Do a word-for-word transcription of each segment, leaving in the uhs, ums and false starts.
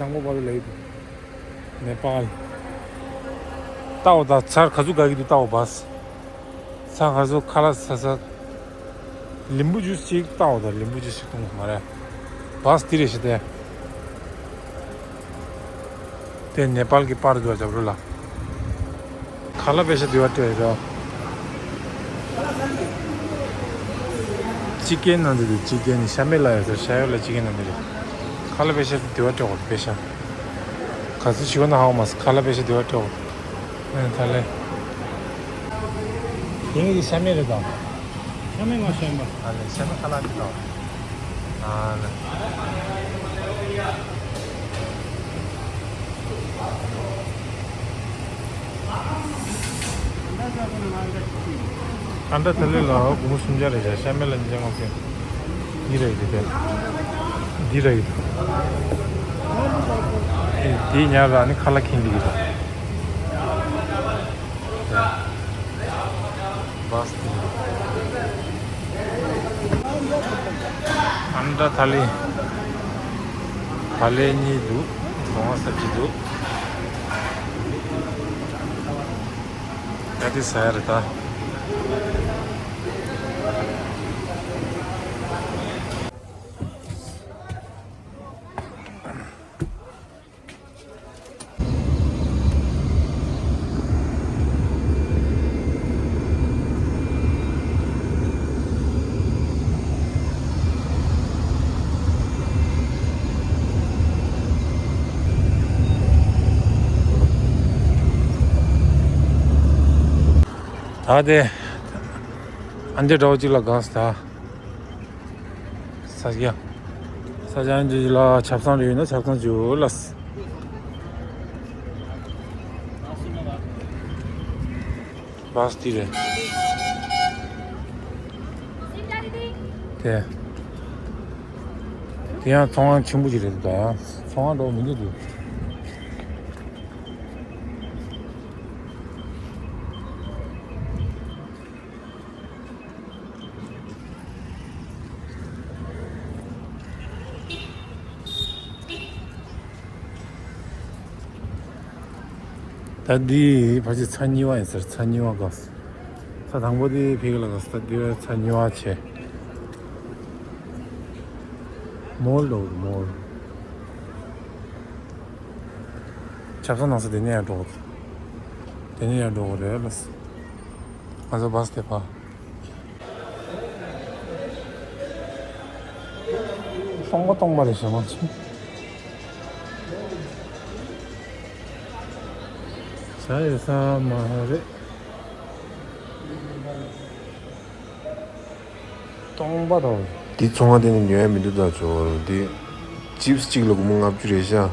ལྕང་མོ་པ་ལ་ཡིན། ནེ་པཱལ། ལྟའོ་ད་ཚར་ག་ཚོད་ག་གི་འདུག་ལྟའོ་བཱས། ཚར་ག་ཚོད་ཁ་ལག་ཟ་ས། ལིམ་བུ་ཇུས་ཅིག་ལྟའོ་ད་ལིམ་བུ་ཇུས་ཅིག་གཏོང་མ་རེད། བཱས་འདི་རེད་ཤི་དེ། དེ་ནེ་པཱལ་གྱི་པར་འདུག་རྒྱབ་རོ་ལ། ཁ་ལག་པེ་ཤ་དེ་བ་སྤྲད་རོ། ཅི་ཀེན་ནང་དུ་ཅི་ཀེན་ནི་ཤ་མེད་ལ་ཡོད་ཟེར་ཤ་ཡོད་ལ་ཅི་ཀེན་ནང་དུ་རེད། ཁ་ལག་པེ་ཤ་དེ་བ་སྤྲད་པེ་ཤ། ག་ཚོད་ཞིག་ན་ཧ་མ་སི་ཁ་ལག་པེ་ཤ་དེ་བ་སྤྲད། ཨ་ནི་ད་ལེ། དེ་ངེད་ཀྱི་ཤ་མེད་རེད་ད། ཤ་མེད་མ་ཤ་མ། ཨ་ལེ་ཤ་མེད་ཁ་ལག་ཅི་ད། ཨ་ལེ། ཨན་ཏྲ་ཐ་ལི་ལ་སྒོར་མོ་སུམ་བརྒྱ་རེད་བྱ་ཤ་མེད་ལ་ཉིས་བརྒྱ་ལྔ་བཅུ། འདི་རེད་འདི་དེ། འདི་རེད། འདི་ཉར་ར་ནི་ཁ་ལག་ཁེངས་འདི་གི་ད། བཱས་འདི། ཨན་ཏྲ་ཐ་ལི། ཐ་ལི་གཉིས་འདུག་གྲོང་བ་སབ་ཅི་འདུག་ཡ་དེ་ཟ་ཡ་རེད་ད། ད་དེ་ཨན་ཏི་འདྲ་བོ་གཅིག་ལ་གང་ས་ད། ས་ཀྱ། ས་ཀྱ་འདི་ལ་ཆབ་གསང་རེ་ཡོད་ན་ཆབ་གསང་བྱོས་ལ། བཱས་འདི་རེད། དེ། དེ་ཡང་ཚོང་ཁང་ཆེན་པོ་ཅིག་རེད་འདུག་ད་ཡང་ཚོང་ཁང་འགྲོ་མི་འདུག་འདུག་ད་འདི་ཕལ་ཆེར་ཚར་གཉིས་པ་ཡིན་ཟེར། ཚར་གཉིས་པ་གོ། ཚར་དང་པོ་འདི་ཕ་གི་ལ་གོ་ད་འདི་ཚར་གཉིས་པ་བྱས། མོལ་འགྲོ་གི་མོལ། ཆབ་གསང་ནང་ས་དེ་ནས་ཡར་འགྲོ་གི་དེ་ནས་ཡར་འགྲོ་གི་རེད་ལ། ང་ཚོ་བཱས་དེ་ཕ། སྟོང་པ་སྟོང་པ་རེད་ཞེ་མ་ཆེ། ས་ཡི་ས་མ་རེད། སྟོང་པ་དང་། འདི་ཚོང་ཁང་དེ་ནས་ཉོ་ཡ་མི་འདུག་ད་ཇོ་བོ་འདི། ཅིབས་གཅིག་ལ་སྒོར་མོ་ལྔ་བཅུ་རེད་ཤག་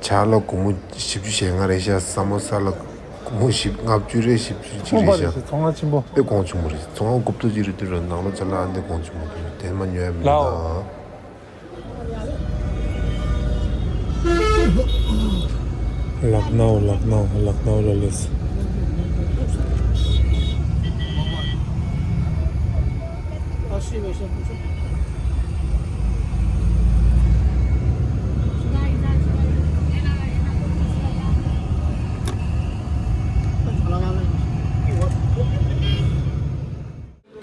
ཇ་ལ་སྒོར་མོ་བཞི་བཅུ་ཞེ་ལྔ་རེད་ཤག་ས་མོ་ས་ལ་སྒོར་མོ་བཞི་ལྔ་བཅུ་རེད་བཞི་བཅུ་གཅིག་ཚོང་པ་རེད་རེད་ཤག་ཤག་ཚོང་ཁང་ཆེན་པོ། དཔེ་གོང་ཆུང་མོ་རེད། ཚོང་ཁང་རྐུབ་ཐོག་ཅིག་རེད་དུས་ར་ནང་ལོ་ཅ་ལག་ཨ་འདི་གོང་ཆུང་མོ་རེད། དེ་མ་ཉོ་ཡ་མི་འདུག་ལའོ། ད། ལག་ནའོ་ལག་ནའོ་ལག་ནའོ་ལ་ལས།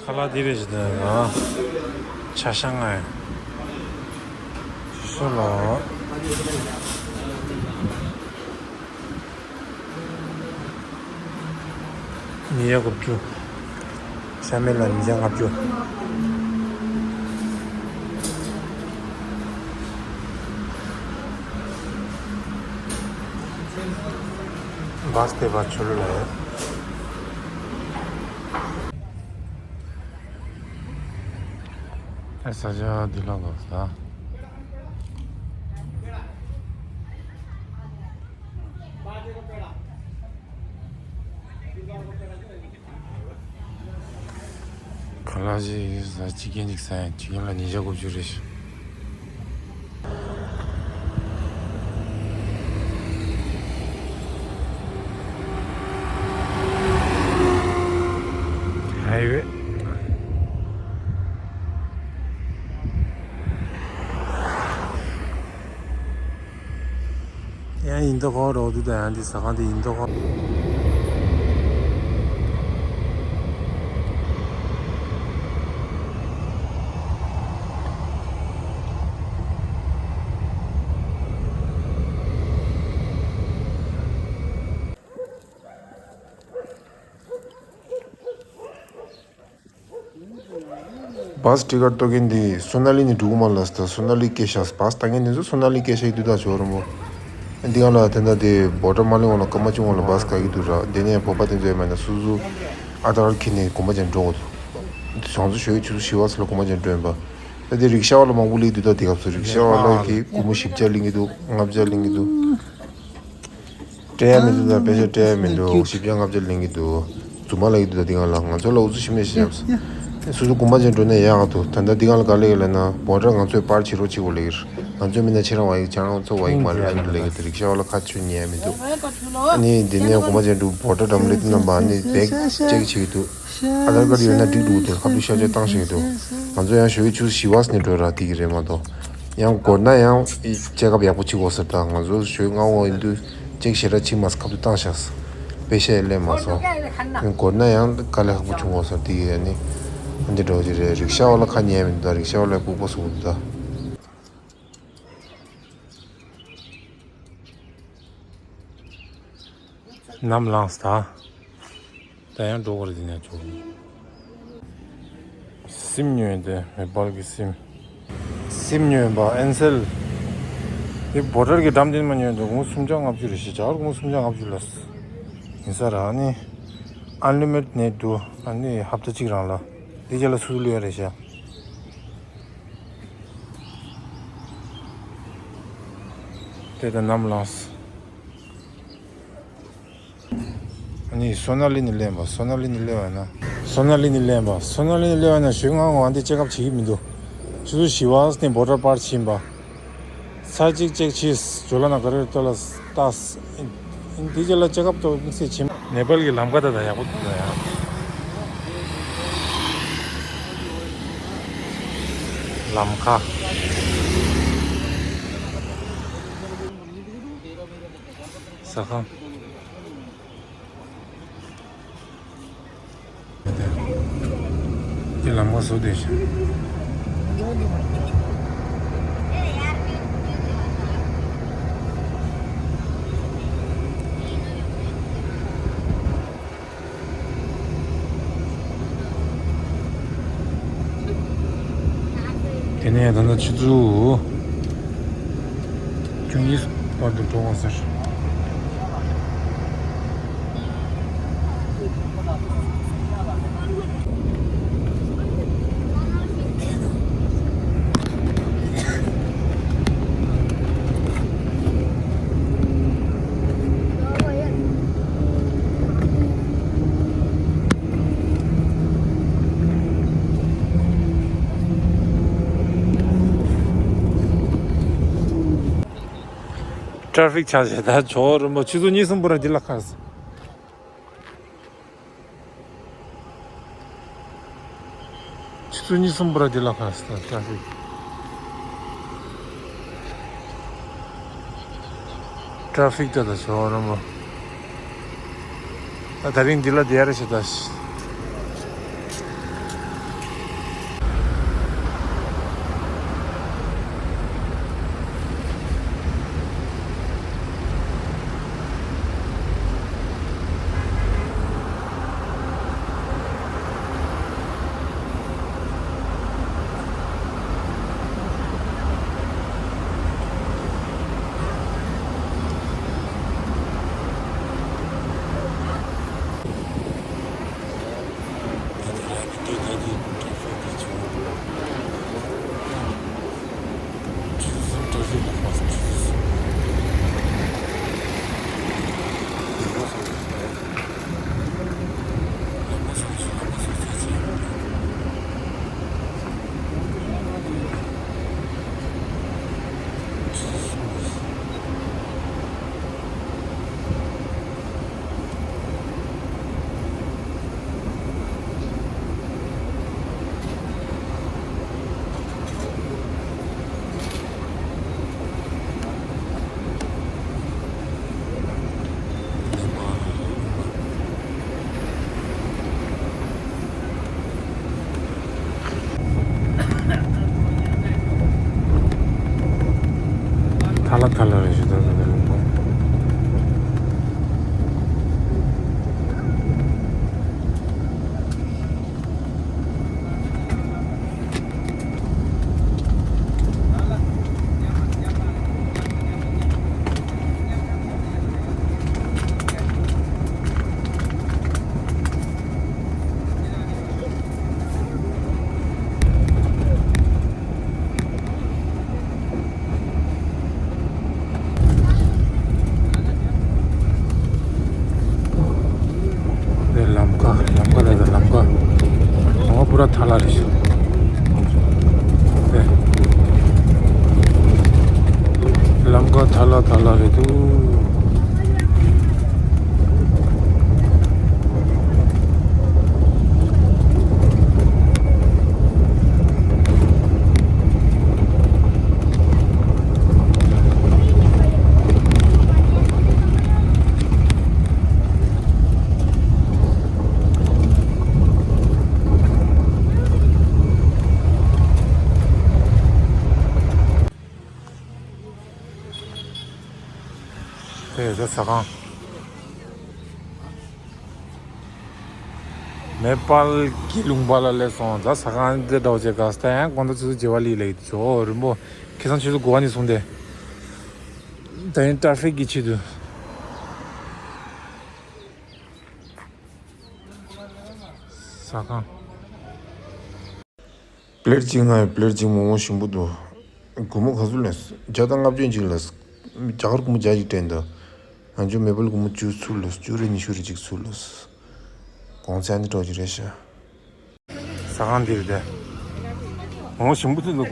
ཁ་ལག་འདི་རེད་ཅེས་དང་ཆ་ཤ་ང་ཡང་སུ་ལ། ཉིས་བརྒྱ་དགུ་བཅུ། ཤ་མེད་ལ་ཉིས་བརྒྱ་ལྔ་བཅུ། བཱས་དེ་བ་ཆུ་ལུ་ལ་ཡོད། ཨ་ས་ཆ་འདི་ལ་ལོག་ས། ཁ་ལག་ཅིག་ཟ་ཅིག་ཀན་ཅིག་ཟ་ཡང་ཅིག་ཀན་ལ་ཉིས་བརྒྱ་དགུ་བཅུ་རེད་ཤག་ཧའི་ཝེ། ཡིན་མདོག་ཁ་པོ་འདྲ་པོ་འདུག་ད་ཡང་འདི་ཟ་ཁང་འདི་ཡིན་མདོག་ཁ་པོ། བཱས་ཊི་ཀཊ་གཏོང་མཁན་འདི་སོ་ན་ལི་ནས་འགྲོ་གི་མ་ལབ་སོང་། སོ་ན་ལི་སྐད་ཆ། བཱས་ལྟ་མཁན་འདི་ཚོ་སོ་ན་ལི་སྐད་ཆ་ཡི་དུས་ད་ཇོ་རོ་མོ། འདི་ག་ལ་དེ་འདྲ་དེ་བོ་ཊར་མ་ལེན་གོང་ལ་སྐར་མ་བཅུ་གོང་ལ་བཱས་ག་གི་འདུག་ར། དེ་ནས་བོད་པ་དེ་ཚོ་ཡོད་མ་ན་སོ་སོ་ཨ་དར་ཁྱེར་ནས་གོམ་པ་ཅན་འགྲོ་དགོས་འདུག་ང་ཚོ་ཞོགས་ཀྱི་ཆུ་ཚོད་བཞི་པ་ཙམ་ལ་གོམ་པ་ཅན་འགྲོ་ཡིན་པ། ད་དེ་རིག་ཤ་བ་ལ་མང་པོ་ལས་དུས་ད་དེ་སྐབས་སུ་རིག་ཤ་བ་ལ་གི་སྒོར་མོ་བཞི་བརྒྱ་ལེན་གི་འདུག་ལྔ་བརྒྱ་ལེན་གི་འདུག་སྤྲད་ཡ་མི་འདུག་ད་པེ་ཤ་སྤྲད་ཡ་མི་འདུག་བཞི་བརྒྱ་ལྔ་བརྒྱ་ལེན་གི་འདུག་རྫུན་མ་ལབ་ཀྱི་འདུག་ད་འདི་གང་ལ་ང་ཚོ་ལ་ཨུ་ཚུགས་ཤི་མེད་ཤི་བྱས། སོ་སོ་གོམ་པ་ཅན་འགྲོ་ན་ཡག་འདུག་ད་ལྟ་འདི་གང་ལ་ག་ལེ་ཡོད་ལབ་ན་བོ་ཊར་ང་ཚོས་པར་བྱེད་རོགས་བྱེད་དགོས་ལབ་ཀྱི་རེད། ང་ཚོས་མིན་ན་ཁྱེད་རང་བ་ཡིག་ཁྱེད་རང་ཚོ་བ་ཡིག་མ་ལེན་ལབ་ཀྱི་འདུག་ལབ་ཀྱི་འདུག་རིག་ཤ་བ་ལ་ཁ་ཆུ་ཉན་ཡ་མི་འདུག་ཨ་ནི་འདི་ནས་གོམ་པ་ཅན་འགྲོ་བོ་ཊར་འགྲམ་ལས་དེ་རྣམ་པ་ཨ་ནི་བེག་ཅེག་བྱེད་ཀྱི་འདུག་ཨ་དར་ཀར་ཡོད་ན་འགྲིག་འདུག་དེ་ཁ་ཐུག་ཤ་ཆ་བཏང་ཤེས་ཀྱི་འདུག་ང་ཚོ་ཡང་ཞོགས་ཀྱི་ཆུ་ཚོད་བཞི་པ་ནས་འགྲོ་ར་དེ་གི་རེད་མ་གཏོགས། ཡང་འགོར་ན་ཡང་ཅེག་ཨབ་ཡག་པོ་བྱེད་དགོས་ཟེར། ད་ང་ཚོ་ཞོགས་སྔ་པོ་ཡིན་དུས་ཅེག་ཞེ་དྲག་བྱེད་མ་སོང་། ཁ་ཐུག་བཏང་ཤག་པེ་ཤ་ཡང་ལེན་མ་སོང་། འགོར་ན་ཡང་དཀའ་ལས་ཁག་པོ་བྱུང་དགོས་ཟེར། དེ་ཡིན་ནི་འདི་འདྲ་བོ་ཅིག་རེད། རིག་ཤ་བ་ལ་ཁ་ཉན་མི་འདུག་ད་རིག་ཤ་བ་ལ་ལྐུགས་པ་བཟོ་གི་འདུག་ད་ནམ་ལངས་ད། ད་ཡང་འགྲོ་གི་རེད། འདི་ནས་ཚུར་སིམ་ཉོས་ཏེ་མེ་པལ་གྱི་སིམ། སིམ་ཉོས་པ་ཨེན་སེལ། དེ་བོ་ཊར་གྱི་འགྲམ་དེ་མ་ཉོས་འདུག་སྒོར་མོ་སུམ་བརྒྱ་ལྔ་བཅུ་རེད་ཤག་ཇ་གར་སྒོར་མོ་སུམ་བརྒྱ་ལྔ་བཅུ་ལ་ཡིན་ས་ར། ཨ་ནི་ཨན་ལི་མེ་ཊི་ནེཊ་འདུག་ཨ་ནི་ཧབ་ཏ་གཅིག་རང་ལ་དེ་རྗེས་ལ་སུ་སུ་ལུས་ཡ་རེད་ཤག་དེ་ད་ནམ་ལངས། ཨ་ནི་སོ་ན་ལི་ནས་ལེན་པ། སོ་ན་ལི་ནས་ལེན་པ་ན། སོ་ན་ལི་ནས་ལེན་པ། སོ་ན་ལི་ནས་ལེན་པ་ན་ཞོགས་སྔ་པོ་འདི་ཅེག་ཨབ་བྱེད་ཀྱི་མི་འདུག་ཆུ་ཚོད་བཞི་པ་ནས་བོ་ཊར་པར་ཕྱིན་པ། ཚར་གཅིག་ཅེག་བྱས། ཇོ་ལ་ན་ག་རེ་ལྟོས་ལ་ལྟ། འདི་རྗེས་ལ་ཅེག་ཨབ་ཏོ་དམིགས་བསལ་བྱེད། ནེ་པལ་གྱི་ལམ་ཁ་ད་ད་ཡག་པོ་འདུག་ད་ཡ། ལམ་ཁ། ཟ་ཁང་། འདི་ལམ་ཁ་བཟོ་བསྡད་ཤག་དེ་ནས་ད་ལྟ་ཆུ་ཚོད་བཅུ་གཉིས་བར་དུ་འགྲོ་དགོས་ཟེར། ཊ་ར་ཕིག་ཆགས་བྱས། ད་ཇོ་རོ་མོ་ཆུ་ཚོད་གཉིས་གསུམ་པོ་ར་འདི་ལ་ཁ། ཆུ་ཚོད་གཉིས་གསུམ་པོ་ར་འདི་ལ་ཁ་ཊ་ར་ཕིག་ཊ་ར་ཕིག་ད་ད་ཞོ་ར་མོ། ད་ད་རིང་འདི་ལ་བསྡད་ཡ་རེད་ཤག་ད། ཐ་ལ་ཐ་ལ་རེད་ཞུ་ད་ད་ད་ལུང་པ། དེ་ལམ་ཀ་ལམ་ཀ་རེད། ད་ལམ་ཀ་འོ་པུ་ར་ཐ་ལ་རེད་ཤག་དེ་ལམ་ཀ་ཐ་ལ་ཐ་ལ་རེད་འདུག་དེ་ཟ་ས་ཁང་། མེ་པལ་གྱི་ལུང་པ་ལ་སླེབས་སོང་། ད་ཟ་ཁང་འདི་འདྲ་བོ་ཅིག་ག་ས་ད་ཡང་དགོང་དག་ཆུ་ཚོད་བརྒྱད་པ་ལི་ལེགས་ཇོ་རིན་པོ་ཁ་སང་ཆུ་ཚོད་དགུ་པ་ནས་བཟུང་སྟེ་ད་ཡིན་ཏྲ་ཕིག་གི་ཆེད་དུ་ཟ་ཁང་། པླེཊ་གཅིག་ང་ཡི་པླེཊ་གཅིག་མོག་མོག་ཞིམ་པོ་འདུག་སྒོར་མོ་ག་ཚོད་ལོན། བརྒྱ་དང་ལྔ་བཅུ་ཅིག་ལོན། རྒྱ་གར་སྒོར་མོ་བརྒྱ་ཅིག་སྤྲད་འདུག་ང་ཚོ་མེ་པལ་སྒོར་མོ་བཅུ་ཚུར་ལོན། བཅུ་རེ་ཉི་ཤུ་རེ་ཅིག་ཚུར་ལོན། གོང་ཚད་འདི་འདྲ་ཅིག་རེད་ཤག་ཟ་ཁང་འདི་རེད་དེ། འོ་ཞིམ་པོ་ཚུལ་འདུག་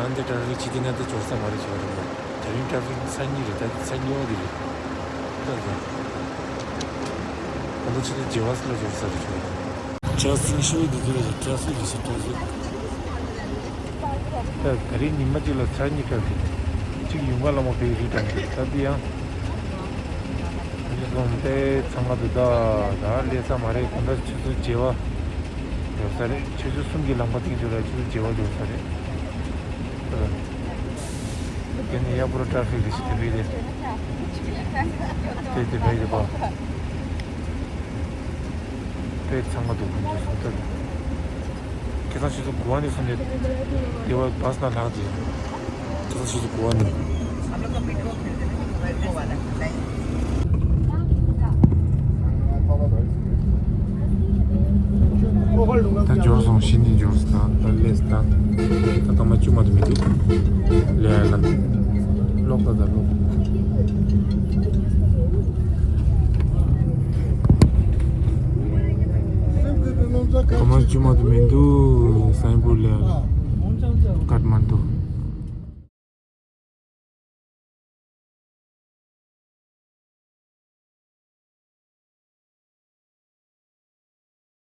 ཨ་འདི་ཊ་ཕིག་ཅི་དེ་ན་དེ་འབྱོར་ས་མ་རེད་ཤོད་རེད། དེ་རིང་ཊ་ཕིག་ས་གཉིས་རེད། ད་ས་གཉིས་པ་དེ་རེད། ད་ད་ད་ད་ཆེད་དུ་བྱེ་བ་སི་ལ་འབྱོར་ས་རེད་ཤོད་རེད། ཅ་སིང་ཤོད་དེ་དེ་རེད། ཅ་སིང་རེད་ཤོད་ཅ་སིང་། ད་དེ་རིང་ཉི་མ་གཅིག་ལ་ས་གཉིས་ཊ་ཕིག་གཅིག་ཡུང་བ་ལ་མ་ཕེབས་རིགས་དང་ད་དེ་ཡང་། ཨ་ནི་སོང་སྟེ་ཚང་མ་དུ་ད་ད་ལས་ས་མ་རེད། གང་ལྟར་ཆུ་ཚོད་བརྒྱད་པ་འབྱོར་ས་རེད། ཆུ་ཚོད་གསུམ་གྱི་ལམ་ཁ་ཐེངས་དུ་ལ་ཆུ་ཚོད་བརྒྱད་པ་འབྱོར་ས་རེད། དེ་ནས་ཡ་པུ་ར་ཊ་ཕིག་རེ་ཞིག་དེ་བས་རེད། དེ་དེ་བས་རེད་པ། དེ་ཚང་མ་དུ་ཁོང་ཚོ་སོང་ཚར། ཁ་སང་ཆུ་ཚོད་དགུ་པ་ནས་སོང་ནས་དེ་བ་བཱས་ནང་ལྷག་ཅིང་། ཁ་སང་ཆུ་ཚོད་དགུ་པ་ནས། ད་འབྱོར་སོང་། གཞི་ནས་འབྱོར་སོང་། ད་ལས་ད་ད་ཐ་མ་བཅུ་མ་དུ་མི་འདུག་ལས་ལ་ལོག་ད་ད་ལོག་ཐ་མ་བཅུ་མ་དུ་མི་འདུག